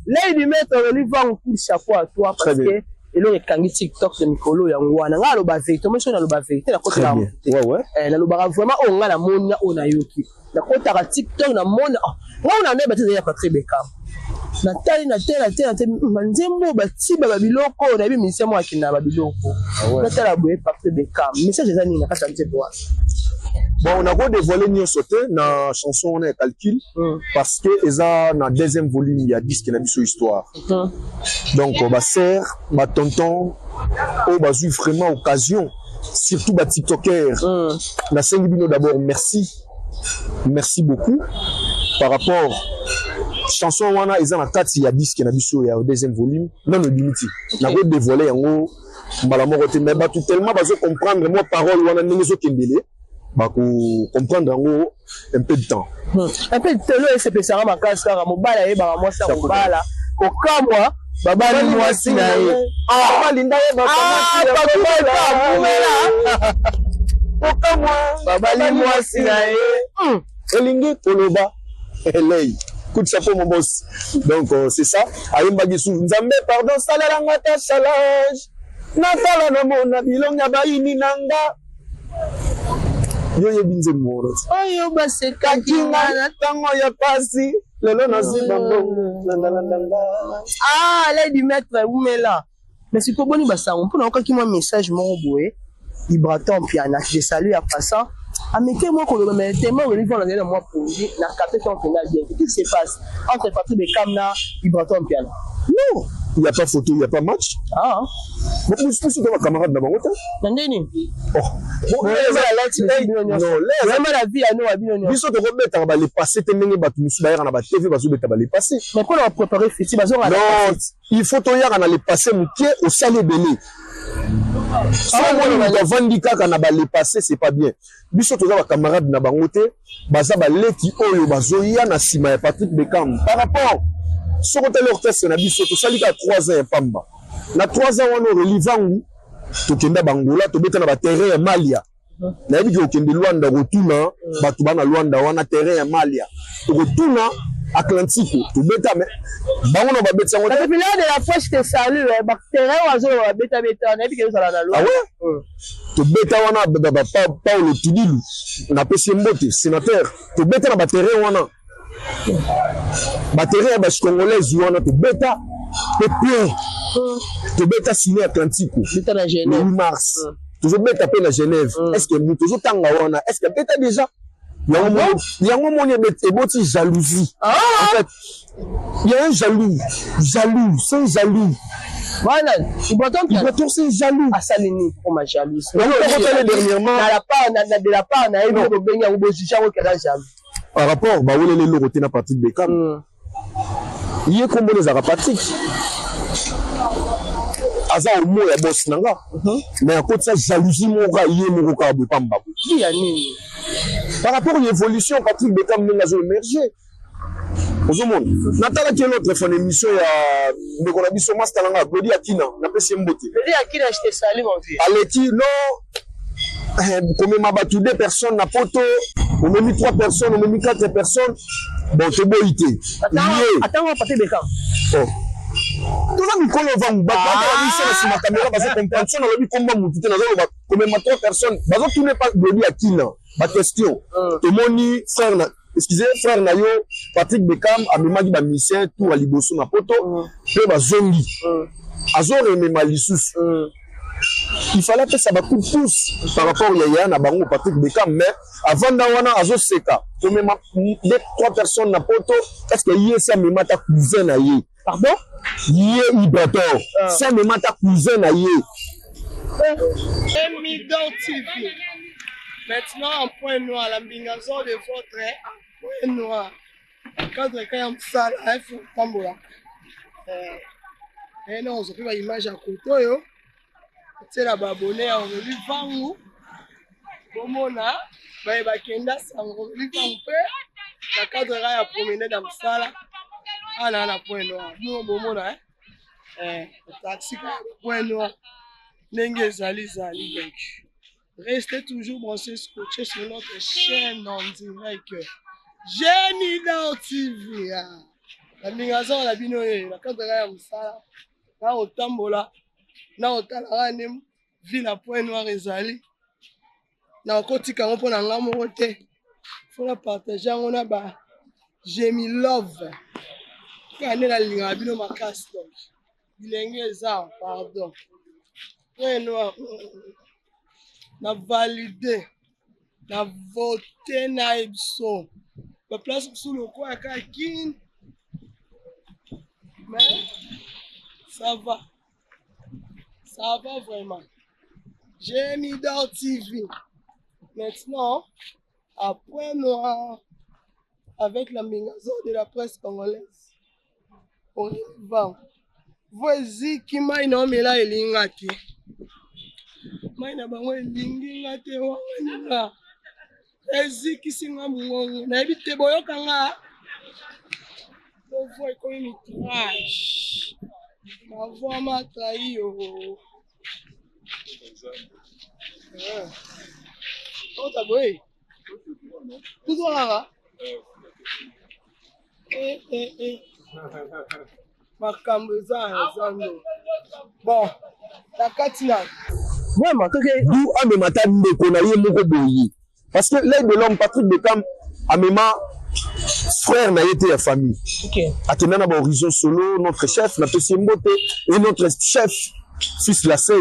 [SPEAKER 2] l'œil du maître Aurélie Vangu, coup de chapeau à toi, parce que eloko ekangi TikTok ya mikolo yango wana. Ngai aloba vérité, moi soki naloba vérité, nakotaka te, nalobaka vraiment oyo ngai namoni, oyo nayoki. Nakotaka TikTok, namoni ngai na nde bati ezali ya Patrick Bekam. Natali, natali, natali, natali banzembo batiba babiloko oyo nayebi, ministère moko akendaka babiloko. Natala boye, Patrick Bekam, message eza nini na kati ya nzembo wana?
[SPEAKER 1] Bon, nakodévoile nyonso te na chanson wana ya Calcul, parce que eza na deuxième volume ya disque na biso Histoire. Donc basœur, batonton oyo bazwi vraiment occasion, surtout batiktokers, nasengi bino d'abord merci, merci beaucoup. Par rapport chanson wana eza na kati ya disque na biso ya deuxième volume, nano ebimi ti, nakodévoile yango mbala moko te, mais bato tellement bazocomprendre mwa parole wana ndenge ezokendele, bakocomprendre yango un peu de temps.
[SPEAKER 2] Un peu de temps. Oyo esepesaka makasi, kaka mobali ayebaka mwasi ya kobala, kokamwa babali mwasi na ye.
[SPEAKER 1] Balinda ye.
[SPEAKER 2] Bakumela.
[SPEAKER 1] Kokamwa.
[SPEAKER 2] Babali mwasi na ye.
[SPEAKER 1] Elingi koloba elei, coup de chapeau mon boss. Donc c'est ça, ayembaki su Nzambe pardon, salelanga ta challenge, natala namona bilongi ya bayini na nga. Yo yebi nzembo wana?
[SPEAKER 2] Oyo basekaki
[SPEAKER 1] nga na ntango ya pasi, lelo nazwi bango, landalandanga.
[SPEAKER 2] Ah, l'œil du maître, umela. Mais sikoyo boni basango mpona okaki mwa message moko boye, Ibraton Piana, je salue en passant, ameke mwa koloba, mais tellement Aurélie Vana azali na mwa pongi na capté ton mpena bien. Qu'est-ce qui se passe entre Patrick Bekam na Ibraton Piana?
[SPEAKER 1] Non, il y a pas photo, il y a pas match.
[SPEAKER 2] Ah.
[SPEAKER 1] Bon, mosusu to bacamarade na bango te.
[SPEAKER 2] Na ndeni?
[SPEAKER 1] Oh.
[SPEAKER 2] Vraiment, la vie ya no ya bino nyonso.
[SPEAKER 1] Biso tokobetaka balepasse te ndenge bato mosusu bayaka na baTV, bazobeta balepasse.
[SPEAKER 2] Mais mpona bapréparé feti, bazonga.
[SPEAKER 1] Non, il faut toyaka na lepasse moke, osali ebele. So omoni moto avandi kaka na balepasse, c'est pas bien. Biso toza bacamarade na bango te, baza baleki oyo bazoya na nsima ya Patrick Bekam. Par rapport soki otali orchestre na biso, tosali kaka 3 ans ya pamba. Na 3 ans wana, Aurélie Vangu, tokenda bangola, tobeta na baterrain ya Malia. Nayebi ke okende Lwanda, okotuna bato bana Lwanda wana, terrain ya Malia, okotuna Atlantique, tobeta. Mais bango na babeti yango.
[SPEAKER 2] La populaire de la poche te salue. Baterrain oyo azoloba babetabeta, nayebi ke ozala na
[SPEAKER 1] Lwanda. Ah ouais? Tobeta wana Paulo Tudilu, napesi ye mbote, sénateur. Tobeta na baterrain wana, baterrain ya basi congolaise wana tobeta mpe plein. Tobeta Ciné Atlantico
[SPEAKER 2] na
[SPEAKER 1] le
[SPEAKER 2] Genève.
[SPEAKER 1] 8 mars. Tozobeta mpe na Genève. Est ce que moto ozotanga wana, est ce que abeta déjà yango? Moni eboti jalousie. En fait, il y a un jaloux, jaloux, c'est un jaloux.
[SPEAKER 2] Voilà, Ibrator.
[SPEAKER 1] Ibrator, c'est un jaloux.
[SPEAKER 2] Asali nini pour ma jalouse?
[SPEAKER 1] Yango tokotali dernièrement.
[SPEAKER 2] Na la part na de la part na ye, bobengi yango, bojuge yango kela jaloux.
[SPEAKER 1] Par rapport baweleli eloko te na Patrick Beckham. Ye kombo ezalaka Patrick, aza omo ya boss na nga, mais akotisa jalousie moko kaka ye moko kaka boye pamba boye.
[SPEAKER 2] Ya nini?
[SPEAKER 1] Par rapport ya évolution Patrick Beckham, ndenge azo émerger. Ozomona, natalaki l'autre fois na émission ya ndeko na biso, master na nga, Glodi Akina, napesi ye mbote.
[SPEAKER 2] Glodi Akina, je te salue, mon vieux.
[SPEAKER 1] Aleki non, komema bato deux personnes na Poto, omemi trois personnes, omemi quatre personnes. Bon, toboyi te ye.
[SPEAKER 2] Atango Patrick Beckham.
[SPEAKER 1] Oh. Toza mikolo vangu, bato batala biso na nsima kamera, bazo comprendre. So nalobi komba mutu te, nazoloba komema trois personnes. Bazotune pa Glodi Akina baquestion. Tomoni frère na, excusez, frère na yo Patrick Beckham amemaki bamusicien tour ya liboso na Poto mpe bazongi, azoremema lisusu. Il fallait apesa bacoup de pouce par rapport ya yaya na bango Patrick Beckham, mais avanda wana azoseka komema deux trois personnes na Poto. Est ce que ye si amema ata cousin na ye?
[SPEAKER 2] Pardon?
[SPEAKER 1] Ye Ibrator si amema ata cousin na ye?
[SPEAKER 5] Midor TV. Maintenant, en Point Noir, la mbingazo de votre Point Noir. Cadre kaya mosala il faut tambola. Eh non, ozwi ba image ya koto oyo otiela baabonnés ya Aurélie Vangu, bomona baye bakenda sango Aurélie Vangu mpe na cadre kaka ya promenade ya mosala awa na Point Noir. Bino bomona taxi kaka Point Noir ndenge ezali zali. Donc restez toujours branchés, scotchés sur notre chaîne en direct Gemidor TV. Baminga aza na bino ye na cadre kaka ya mosala na kotambola na kotala kaka nde ville ya Point Noir ezali. Na kotika yango mpo na nga moko te, faut na partage yango na ba Jemi Love kaka nde nalingaka bino makasi. Donc bilenge eza, pardon, Point Noir na valide na vote na ye biso baplace mosusu lokola kaka Kine, mais ça va, ça va vraiment. Gemidor TV maintenant à Point Noir avec la mbingazo de la presse congolaise. On va vo eziki mai na omela elinga te, mai na bango elingi nga te, wanganinga ezikisi nga mongongo, nayebi te boyoka nga po voix ekomi mitrage, ma voix m'a trahi. O ota boye toujours kaka. Eh, eh, eh. Makambo eza ya zando, bon, na kati na
[SPEAKER 2] Vraiment toke.
[SPEAKER 1] Du amema ata ndeko na ye moko boye, parce que l'œil de l'homme, Patrick Beckham amema frère na ye te ya famille. Akenda na bahorizon solo. Notre chef, napesi ye mbote, et notre chef fils Lasey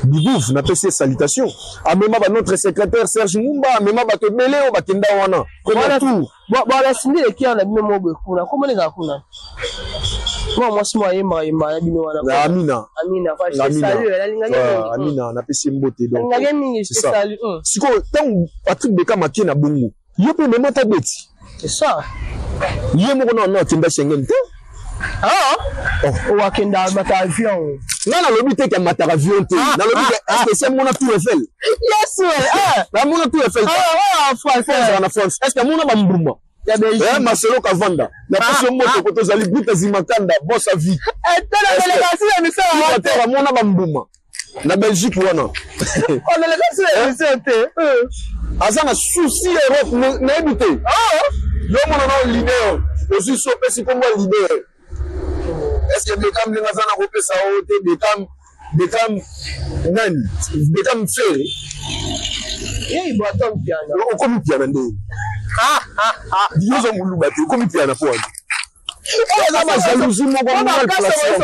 [SPEAKER 1] Bigouve, napesi ye salutation. Amema ba notre secrétaire Serge Ngumba, amema bato ebele oyo bakenda wana premier tour.
[SPEAKER 2] Bon, Cindy leki na bino moko boye kuna, komona ezala kuna mwa mwasi moko ayembaka yembaka na bino wana.
[SPEAKER 1] Na Amina.
[SPEAKER 2] Amina, je te salue, nalingaki mingi.
[SPEAKER 1] Amina, napesi ye mbote. Donc
[SPEAKER 2] nalingaki mingi, je te salue.
[SPEAKER 1] Sikoyo ntango Patrick Beckham akie na bongo, yo mpe mema ata beti.
[SPEAKER 2] C'est ça.
[SPEAKER 1] Ye moko nano akenda Schengen te.
[SPEAKER 2] Ah, oh, akenda amata avion.
[SPEAKER 1] Nga nalobi te ke amataka avion te, nalobi ke est ce que amona Tour Eiffel?
[SPEAKER 2] Yes, ouais.
[SPEAKER 1] Namona Tour Eiffel.
[SPEAKER 2] Ah, français.
[SPEAKER 1] Ezala na France, est ce que amona bambuma
[SPEAKER 2] ya Belgique?
[SPEAKER 1] Marcelo Kavanda, napesi yo moto ko tozali Bruta Zimakanda, boss à vie.
[SPEAKER 2] Délégation ya misala.
[SPEAKER 1] Te, amona bambuma na Belgique wana.
[SPEAKER 2] Délégation ya émission te.
[SPEAKER 1] Aza na souci ya Europe, nayebi te. Yo mona na leader ozwi so opesi nkombo ya leader, est ce que Bekam ndenge aza na kopesa oyo te? Bekam. Beckham nani? Beckham Ferre.
[SPEAKER 2] Ye Ibrator Mpiana.
[SPEAKER 1] Okomi Mpiana nde. Yo oza moluba te, okomi Mpiana po wana. Eza ba jalousie moko mal placée.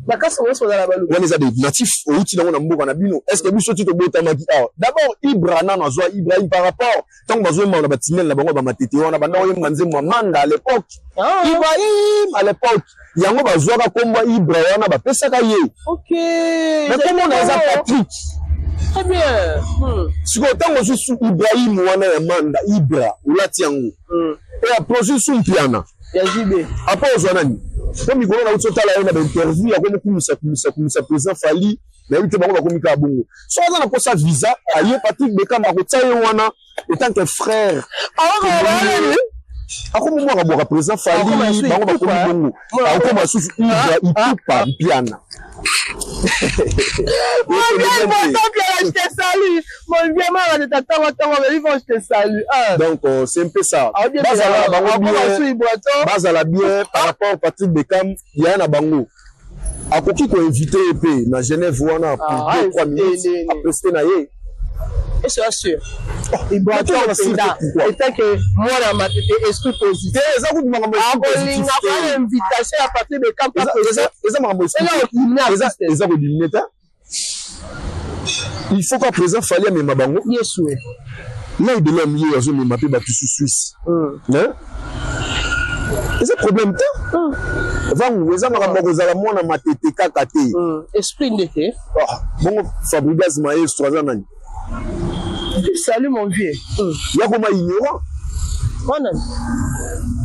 [SPEAKER 2] Bakasi nyonso bazala baluba.
[SPEAKER 1] Wana eza des natifs, outi nango na mboka na bino. Est-ce que biso ti tobotamaki awa? D'abord Ibra nano azwa Ibrahim par rapport ntango bazoyemba na batinel na bango ba matete wana banda koyemba nzembo ya Manda à l'époque.
[SPEAKER 2] Ah.
[SPEAKER 1] Ibrahim à l'époque yango bazwaka kombo ya Ibra wana bapesaka ye.
[SPEAKER 2] Ok.
[SPEAKER 1] Mais kombo na eza Patrick.
[SPEAKER 2] Très bien.
[SPEAKER 1] Sikoyo ntango ozwi su Ibrahim wana ya Manda Ibra olati yango. Et après ozwi su Mpiana.
[SPEAKER 2] Ya JB.
[SPEAKER 1] Après ozwa nani? Po mikolo nauti otala ye na bainterview ya komokumisa kumisa kumisa président Fally, nayebi te bango bakomi kaka bongo. Soki aza na posa visa, aye Patrick Beckham akotia ye wana etant que frère. Akomobwaka bwaka président Fally, bango bakomi bongo. Akokoma susu Ibra Ipupa Mpiana.
[SPEAKER 2] Mon vieux Ibrator Mpiana, je te salue. Mon vieux mara de tata tango, mais je te salue. Ah.
[SPEAKER 1] Donc c'est un peu ça. Bazala bango bien. Bazala bien par rapport Patrick Beckham, ya na bango. Akoki ko inviter ye pe na Genève wana pour 2 3 minutes aprester na ye.
[SPEAKER 2] Et c'est sûr. Ibrator Mpiana, étant que mwana matete esprit positif.
[SPEAKER 1] Eza kutu makambo
[SPEAKER 2] akolinga kwa invitation ya Patrick Beckham.
[SPEAKER 1] Eza makambo eza kodimine te. Il faut qu'à présent Fally amema bango.
[SPEAKER 2] Yesu.
[SPEAKER 1] L'œil de l'homme ye azomema mpe bato su Suisse. Eza problème te. Vangu eza makambo ya kozala mwana matete kaka te.
[SPEAKER 2] Esprit nde te.
[SPEAKER 1] Bongo Fabregas maestro aza nani?
[SPEAKER 2] Salut mon vieux.
[SPEAKER 1] Yakoma ignorant.
[SPEAKER 2] Wana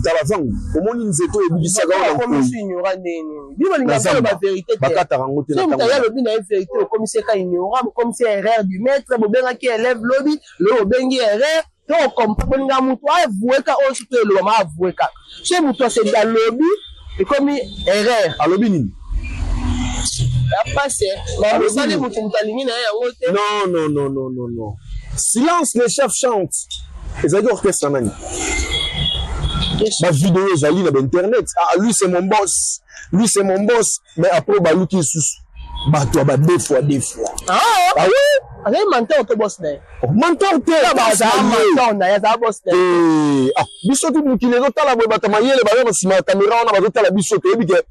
[SPEAKER 1] tala vangu omoni nzete oyo ebikisaka wana
[SPEAKER 2] okomisi ignorant nini? Bino balinga koloba vérité te.
[SPEAKER 1] Bakataka yango te
[SPEAKER 2] na tango. Soki alobi na ye vérité okomisi eka ignorant, okomisi erreur du maître, bobengaki élève lobi, lobi obengi erreur. To okompa bolinga moto avouer ka oyo soki elobama avouer kaka. Soki moto asedi alobi ekomi erreur.
[SPEAKER 1] Alobi nini?
[SPEAKER 2] Ya pasi, mais osali moto moto alingi na ye yango te.
[SPEAKER 1] Non non non non non non. Silence, les chefs chantent. Ezalaki orchestre nani? Ba vidéo ezali na ba internet. Ah lui c'est mon boss. Lui c'est mon boss. Mais après baluki susu. Bato ya ba deux fois deux fois.
[SPEAKER 2] Ah,
[SPEAKER 1] ah oui?
[SPEAKER 2] Azali mentor to boss na ye?
[SPEAKER 1] Mentor te.
[SPEAKER 2] Azala mentor na ye, azala boss na ye.
[SPEAKER 1] Ah, biso tu mokili ezotala boye bato mayele baza na nsima ya kamera wana bazotala biso toyebi ke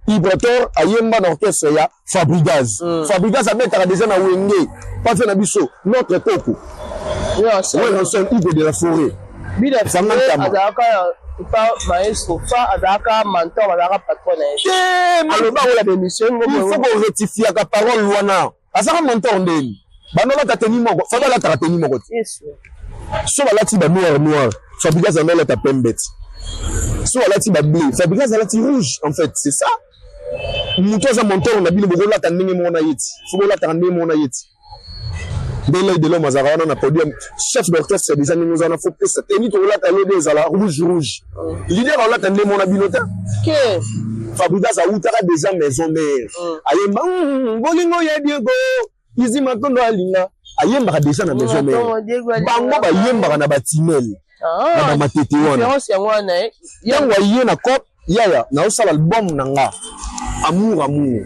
[SPEAKER 1] Ibrator ayemba na orchestre ya Fabregas. Fabregas abetaka déjà na Wenge. Pas fait na biso notre koko. Ouais, Hugo de la forêt.
[SPEAKER 2] Bila azalaka pa maestro fa azalaka mentor azalaka patron na ye.
[SPEAKER 1] Aloba ola
[SPEAKER 2] bémission
[SPEAKER 1] il faut qu'on rectifie ka parole wana. Azalaka mentor ndeni. Bano lata teni moko, fa balata teni moko. So balati ba noir noir, Fabregas alata pembe. So alati ba bleu, Fabregas alati rouge en fait, c'est ça. Muto aza mentor na bino bokolata ndenge moko na yeti. Faut bolata ndenge moko na yeti. Nde l'œil de l'homme azalaka wana na podium, chef d'orchestre déjà ndenge oza wana faut pesa teni tokolata lobi ezala rouge rouge. Leader alata ndenge moko na bino te. Fabregas awutaka déjà maison mère. Ayemba bolingo ya Diego, Izi Matondo alinga. Ayembaka déjà na maison mère. Bango bayembaka na batinel. Na ba matete wana. Tango aye na cop yaya naosala album na nga amour amour.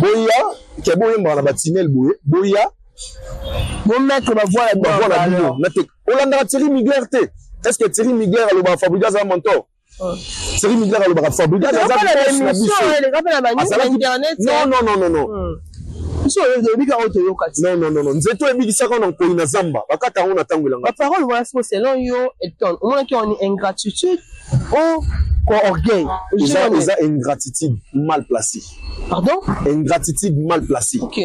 [SPEAKER 1] Boya ke boyembaka na batinel boye boya
[SPEAKER 2] bo mettre ba voix
[SPEAKER 1] na bino. Olandaka Thierry Mugler te. Est-ce que Thierry Mugler alobaka Fabregas aza mentor? Thierry Mugler alobaka Fabregas aza boss na biso. Non non non non non.
[SPEAKER 2] Biso oyebika oyo toyoka ti.
[SPEAKER 1] Non non non non. Nzete oyebikisaka na nkoi na zamba, bakata yango na tango elanga.
[SPEAKER 2] Ba parole wana siko selon yo Elton, omonaki on ingratitude ou ko orgueil?
[SPEAKER 1] Eza ingratitude mal placée.
[SPEAKER 2] Pardon?
[SPEAKER 1] Ingratitude mal placée.
[SPEAKER 2] OK.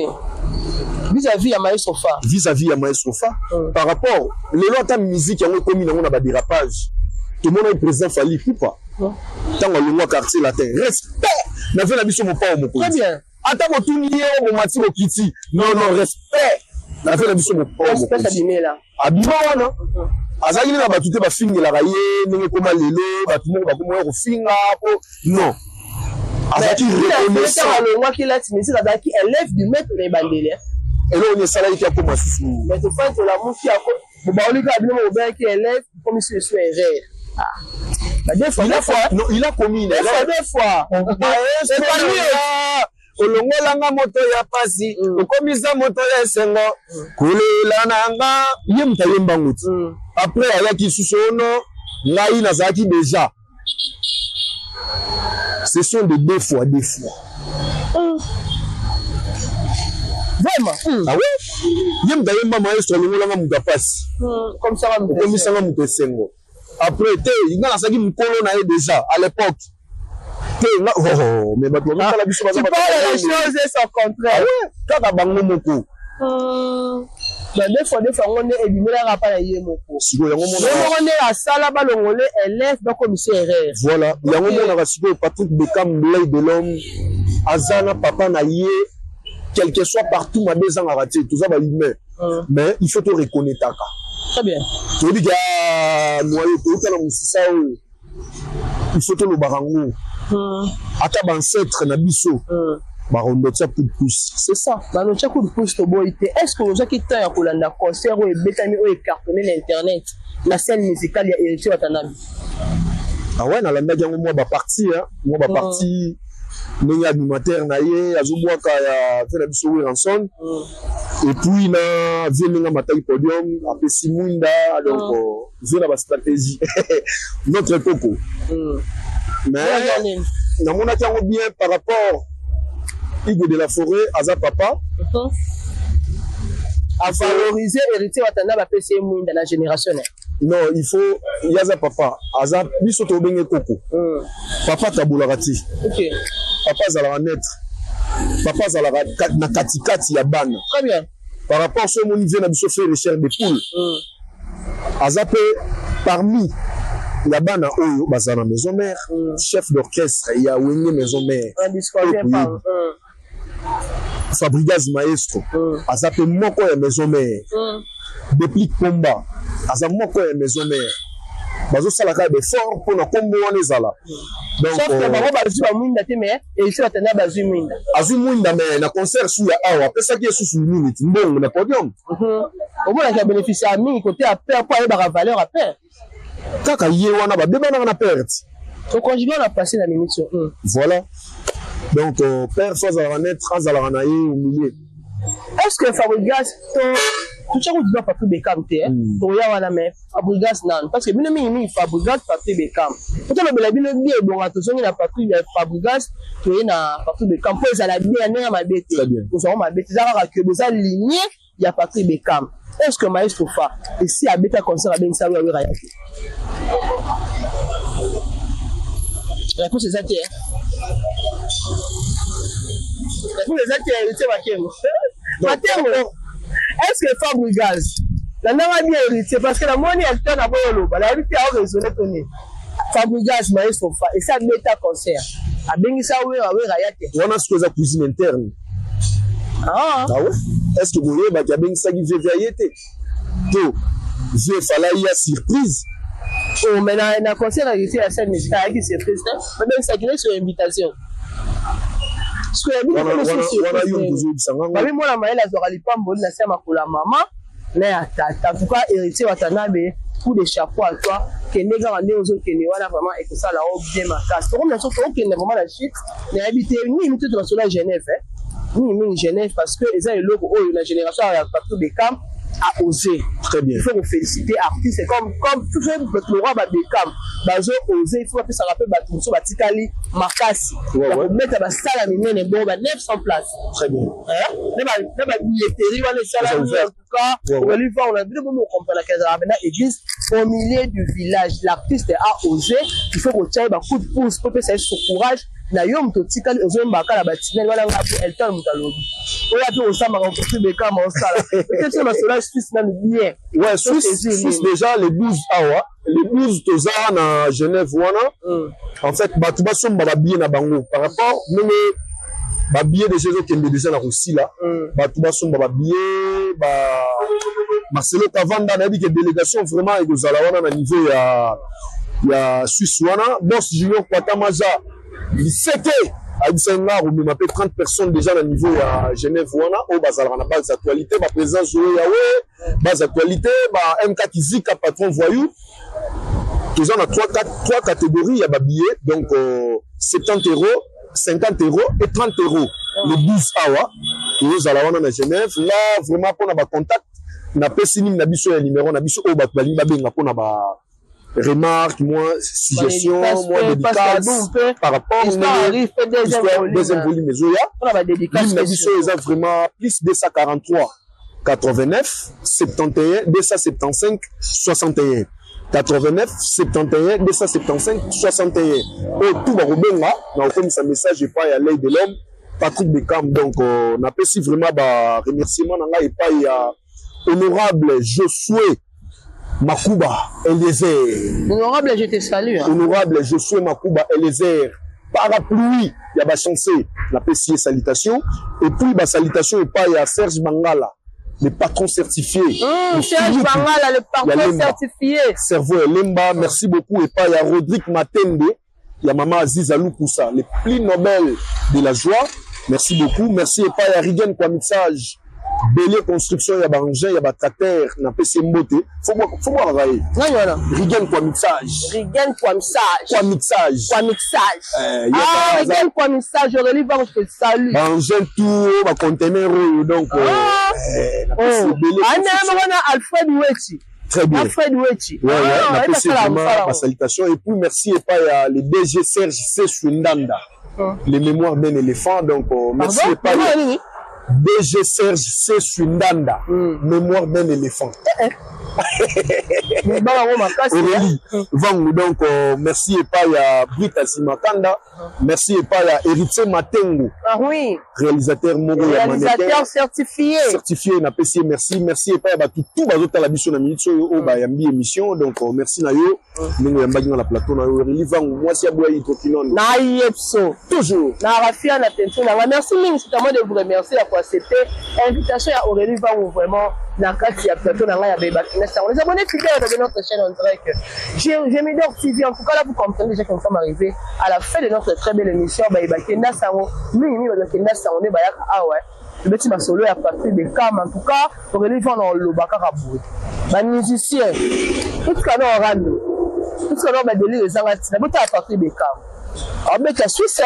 [SPEAKER 2] Vis-à-vis ya Maestro Fa.
[SPEAKER 1] Vis-à-vis ya Maestro Fa. Par rapport lelo ata musique yango ekomi nango na ba dérapage. Tomona président Fally Ipupa. Tango alongwa quartier latin. Respect na vie na biso mopao mokonzi.
[SPEAKER 2] Très bien.
[SPEAKER 1] Ata botuni ye oyo bomati bokiti. Non non respect. Na vie na biso mopao mokonzi. Abima wana. Azalaki na bato te bafingelaka ye ndenge ekoma lelo bato moko bakoma ya kofinga po non. Azalaki reconnaissant.
[SPEAKER 2] Alongwaki lati musique azalaki élève du maître na ebandeli.
[SPEAKER 1] Eloko nini esalaki te akoma susu.
[SPEAKER 2] Mais tofandi tolamuki ako bobaolika bino bobengaki élève comme si je suis erreur. Ah. Deux fois,
[SPEAKER 1] deux fois. Non, il a commis une erreur.
[SPEAKER 2] Deux fois.
[SPEAKER 1] Olongolanga moto ya pasi, okomisa moto ya esengo, kolela na nga. Ye moto ayembango ti. Après ayaki lisusu ono ngai nazalaki déjà. Ce sont des deux fois deux fois.
[SPEAKER 2] Vraiment.
[SPEAKER 1] Ah oui? Ye moto ayemba maestro alongolanga moto ya pasi. Okomisanga moto esengo. Après te nga nazalaki mokolo na ye déjà à l'époque. Te nga oh, mais bato bazotala biso baza
[SPEAKER 2] Tu parles la chose et son contraire.
[SPEAKER 1] Ah ouais, kaka bango moko.
[SPEAKER 2] Ba deux fois deux fois yango nde ebimelaka mpa na ye moko.
[SPEAKER 1] Sikoyo yango
[SPEAKER 2] mona. Ye moko nde asala balongole élève bakomisa erreur.
[SPEAKER 1] Voilà, yango monaka sikoyo Patrick Beckham Blay de l'homme aza na papa na ye quel que soit partout mabe ezangaka te, toza ba humain. Mais il faut to reconnaîtraka.
[SPEAKER 2] Très bien.
[SPEAKER 1] Toyebi ka noyo touta na mosisa oyo. Il faut tolobaka yango. Ata ba ancêtre na biso. Barondotia coup de pouce. C'est ça.
[SPEAKER 2] Barondotia coup de pouce toboyi te. Est-ce que ozwaki temps ya kolanda concert oyo ebetami oyo ecartonné na internet na scène musicale ya Héritier Watanabe?
[SPEAKER 1] Ah ouais, nalandaki yango mwa ba partie, hein, mwa ba partie ndenge animateur na ye azobwaka ya vie na biso Werrason. Et puis na vie ndenge amataki podium apesi mwinda, donc vie na ba stratégie notre koko. Mais namonaki yango bien par rapport Hugo de la Forêt aza papa.
[SPEAKER 2] A valoriser Héritier Watanabe apesi ye mwinda na génération na.
[SPEAKER 1] Non, il faut yaza papa aza biso tobenge koko. Papa tabolaka ti. Papa azalaka neutre. Papa azalaka na katikati ya bana.
[SPEAKER 2] Très bien.
[SPEAKER 1] Par rapport so omoni vie na biso fait recherche de poule. Aza pe parmi ya bana oyo bazala na maison mère, chef d'orchestre ya Wenge maison mère. Fabregas maestro aza pe moko ya maison mère. Deplick Pomba aza moko ya maison mère. Bazosalaka effort mpona kombo wana ezala. Donc
[SPEAKER 2] sauf que bango bazwi ba mwinda te, mais Héritier Watanabe bazwi mwinda.
[SPEAKER 1] Azwi mwinda mais na concert su ya awa apesaki ye susu nini mbongo na podium.
[SPEAKER 2] Omonaki ya bénéfice ya mingi côté ya père po ayebaka valeur ya père.
[SPEAKER 1] Kaka ye wana babebanaka na père.
[SPEAKER 2] Toconjugue na passé na minute sur.
[SPEAKER 1] Voilà. Donc père so azalaka net, azalaka na ye au milieu.
[SPEAKER 2] Est-ce que Fabregas to totia kutu Patrick Beckham te, toya wana mais Fabregas nanu parce que bino mingi mingi Fabregas Patrick Beckham tolobela bino bien ebonga tozongi na Patrick Fabregas toye na Patrick Beckham po ezala bien ndenge mabe te kozala mabe te eza kaka que boza lignée ya Patrick Beckham. Est-ce que Maestro Fa esi abeta concert abengisa Wera Wera yaki? Réponse eza te. Réponse eza te, héritier Makengo. Makengo, est-ce que Fabregas landanga bien héritier parce que namoni acteur na boyo loba nayebi te ao raisonner to nini. Fabregas Maestro Fa esi abeta concert abengisa Wera Wera ya te.
[SPEAKER 1] Wana sikoyo eza cuisine interne.
[SPEAKER 2] Ah.
[SPEAKER 1] Ah ouais? Est-ce que boyebaki abengisaki vieux ye te? To vieux fala ya surprise.
[SPEAKER 2] Oh, mais na concert ya héritier ya scène musicale ayaki surprise te. Babengisaki ne sur invitation.
[SPEAKER 1] Wana yo tozoyebisa ngango.
[SPEAKER 2] Babi mwana mayele azwaka lipamboli na se ya makolo ya mama na ya tata. En tout cas, héritier Watanabe, coup de chapeau à toi. Kende kaka nde ozokende wana vraiment ekosala o bien makasi. Tokomi na so tokende vraiment na chute. Nayebi te nini mitutu na solo ya Genève. Mingi mingi Genève parce que eza eloko oyo na génération ya Patrick Beckham a osé.
[SPEAKER 1] Très bien.
[SPEAKER 2] Il faut féliciter artiste comme tout fait le roi ba Beckham bazo oser, il faut apesa rappel bato mosusu batikali makasi.
[SPEAKER 1] Ouais, ouais.
[SPEAKER 2] Mettre ba salle minene bon ba 900 places.
[SPEAKER 1] Très bien.
[SPEAKER 2] Hein? Na ba billetterie wana esala
[SPEAKER 1] Eza ouvert.
[SPEAKER 2] en tout cas,
[SPEAKER 1] Ouais, ouais.
[SPEAKER 2] on va on a bien bon comprendre que la maintenant église au milieu du village, l'artiste a osé, il faut qu'on tire ba coup de pouce pour que ça soit courage. Na yo moto tikali ozoyembaka na batinel wana nga po Elton moto alobi oyo ape osamaka kofi Beckham osala peut-être masolo Suisse nanu bien.
[SPEAKER 1] Ouais, Suisse, Suisse déjà le 12 awa, le 12 toza na Genève wana. En fait bato basomba ba billet na bango par rapport ndenge ba billet déjà ezokende déjà na kosila. Bato basomba ba billet ba Marcelo Cavanda nayebi ke délégation vraiment ekozala wana na niveau ya Suisse wana. Boss Junior Kwatamaza liseke ayebisaki nga akomema mpe 30 personnes déjà na niveau ya Genève wana oyo bazalaka na base actualité ba président Zoé Yawe base actualité ba MK Kizika patron voyou. Toza na 3 catégories ya ba billets donc 70 euros, 50 euros et 30 euros. Le 12 awa tozozala wana na Genève. Là vraiment, mpona bacontact, napesi nini na biso ya numéro na biso oyo bato balingi babenga mpona ba remarque, moi suggestion, moi dédicace par rapport deuxième volume ezoya. Ligne na biso eza vraiment plus 243 89 71 275 61, 89 71 275 61. Oyo tout bakobenga na kokomisa message epai ya L'Œil de l'Homme, Patrick Beckham. Donc napesi vraiment ba remerciement na ngai epai ya honorable Josué Makuba Eliezer.
[SPEAKER 2] Honorable, je te salue, hein.
[SPEAKER 1] Honorable Josué Makuba Eliezer, parapluie ya bachance, napesi ye salutation. Et puis basalutation epai ya Serge Mangala, le patron certifié.
[SPEAKER 2] Serge Bangala, le patron certifié.
[SPEAKER 1] Cerveau Elemba, merci beaucoup. Epai ya Rodrigue Matende, ya Mama Aziza Lukusa, le plus nobel de la joie. Merci beaucoup. Merci epai ya Rigen Kwamixage, Bélier Construction, ya baengin, ya batracteur, napesi ye mbote. Faut bwakaka ye.
[SPEAKER 2] Nani wana?
[SPEAKER 1] Rigen Kwamixage.
[SPEAKER 2] Rigen Kwamixage.
[SPEAKER 1] Kwamixage.
[SPEAKER 2] Kwamixage.
[SPEAKER 1] Ah,
[SPEAKER 2] Ah, Rigen Kwamixage, Aurélie Vango, je te salue.
[SPEAKER 1] Baengin tout, bacontainer oyo, donc napesi ebele.
[SPEAKER 2] Ah, nana wana Alfred Wechi.
[SPEAKER 1] Très bien.
[SPEAKER 2] Alfred Wechi.
[SPEAKER 1] Ouais,
[SPEAKER 2] Ah,
[SPEAKER 1] napesi
[SPEAKER 2] ayebasala
[SPEAKER 1] vraiment
[SPEAKER 2] mosala.
[SPEAKER 1] basalutation. Et puis merci epai ya le DG Serge C Swindanda, les mémoires d'un éléphant. Donc merci
[SPEAKER 2] Pardon?
[SPEAKER 1] epai
[SPEAKER 2] Mémoire
[SPEAKER 1] ya
[SPEAKER 2] nini?
[SPEAKER 1] DG Serge C Swindanda, mémoire d'un éléphant.
[SPEAKER 2] Mibala yango makasi.
[SPEAKER 1] Aurélie Vangu. Donc merci epai ya Brita Simakanda, merci epai ya Héritier Matengo,
[SPEAKER 2] Ah oui,
[SPEAKER 1] réalisateur moko ya mannequin
[SPEAKER 2] réalisateur certifié.
[SPEAKER 1] Certifié, napesi ye merci. Merci epai ya bato tout bazotala biso na minute oyo, oyo bayambi émission. Donc merci na yo ndenge oyambaki nga na plateau na yo. Aurélie Vangu, mwasi ya boya hydroquinone.
[SPEAKER 2] Na yepso.
[SPEAKER 1] Toujours.
[SPEAKER 2] Na rafia na tension na nga. Merci mingi, c'est à moi de vous remercier ya koaccepter invitation ya Aurélie Vangu vraiment na kati ya plateau na ngai ya Beba Kinesa. Les abonnés fidèles de notre chaîne en direct Gemidor TV, en tout cas là vous comprenez déjà que nous sommes arrivés à la fin de notre très belle émission Bayeba Kenda Sango. Mingi mingi bato bakenda sango nde bayaka awa. Tobeti masolo ya Patrick Beckham. En tout cas, Aurélie Vangu, oloba kaka boye, bamusicien totika na orando, totika na badélire ezanga ntina. Botala Patrick Beckham abeta Suisse,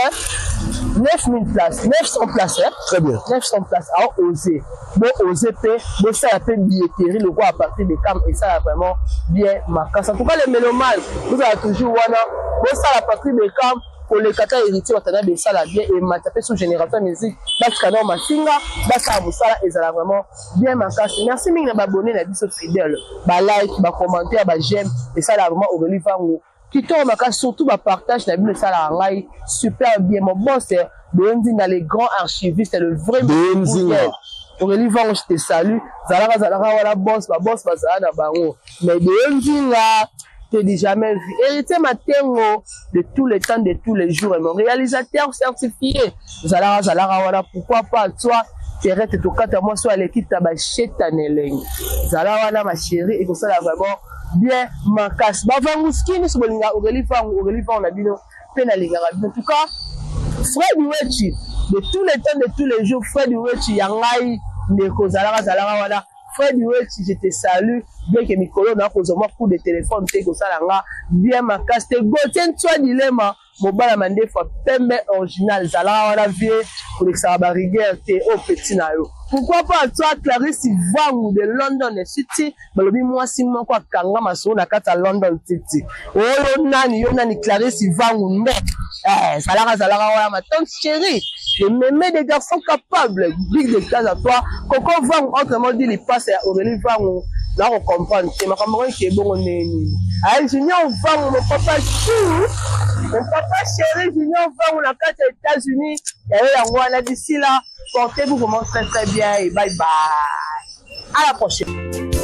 [SPEAKER 2] 9000 places, 900 places, hein?
[SPEAKER 1] Très bien.
[SPEAKER 2] 900 places. Ao osé, bo osé mpe bosala mpe billetterie lokola Patrick Beckham, esala vraiment bien makasi. En tout cas, les mélomanes, bozala toujours wana, bosala Patrick Beckham koleka ta Héritier Watanabe, esala bien, emata mpe sous génération musique. Batika nao mafinga, basala mosala, ezala vraiment bien makasi. Merci mingi na baabonné na biso fidèle, balike, bacommentaire, baj'aime, esala vraiment Aurélie Vango kitoko makasi. Surtout bapartage na bino esalaka ngai super bien. Mon boss Boyendinga, le grand archiviste, le vrai
[SPEAKER 1] Boyendinga.
[SPEAKER 2] Aurélie Vango, je te salue. Zalaka, zalaka wana boss, baboss bazala na bango, mais Boyendinga te dis jamais vu. Héritier Matengo, de tous les temps, de tous les jours, et mon réalisateur certifié, zalaka, zalaka wana. Pourquoi pas toi, Terete tokata mwasi oyo aleki ta basheta na elengi, zala wana ma chérie, ekosala vraiment bien makasi. Bavanguski nyonso bolingaka Aurélie Vangu, Aurélie Vangu na bino mpe nalingaka bino. En tout cas, Fred Wechi, de tous les temps, de tous les jours, Fred Wechi ya ngai ndeko, zalaka, zalaka wana. Fred Wechi, je te salue. Bien que mikolo na kozwa mwa coup de téléphone te, kosala nga bien makasi te. Gauthier Ntswa Dilema, mobala mandefu ya pembe original, zalaka wana vie, kolekisaka barigueur te oyo petit na yo. Pourquoi pas toi, Clarisse Vangu de London City? Balobi mwasi moko akanga masolo na kati ya London City oyo nani? Yo nani? Clarisse Vangu nde. Zalaka, zalaka wana, ma tante chérie, le mémé des garçons capables, big de classe à toi. Coco Vangu, autrement dit lipasa ya Aurélie Vangu, na kocomprendre te makambo ngo eke ebongo ndenge nini. Aye Junior Vangu, mon papa chou, mon papa chéri Junior Vangu na kati ya États-Unis, yayo yango wana. D'ici là, portez-vous vraiment très très bien et bye bye, à la prochaine.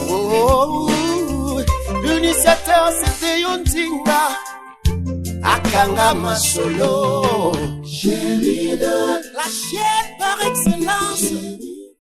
[SPEAKER 4] Oh, l'initiateur c'était yo Nzinga, akanga masolo, la chaîne.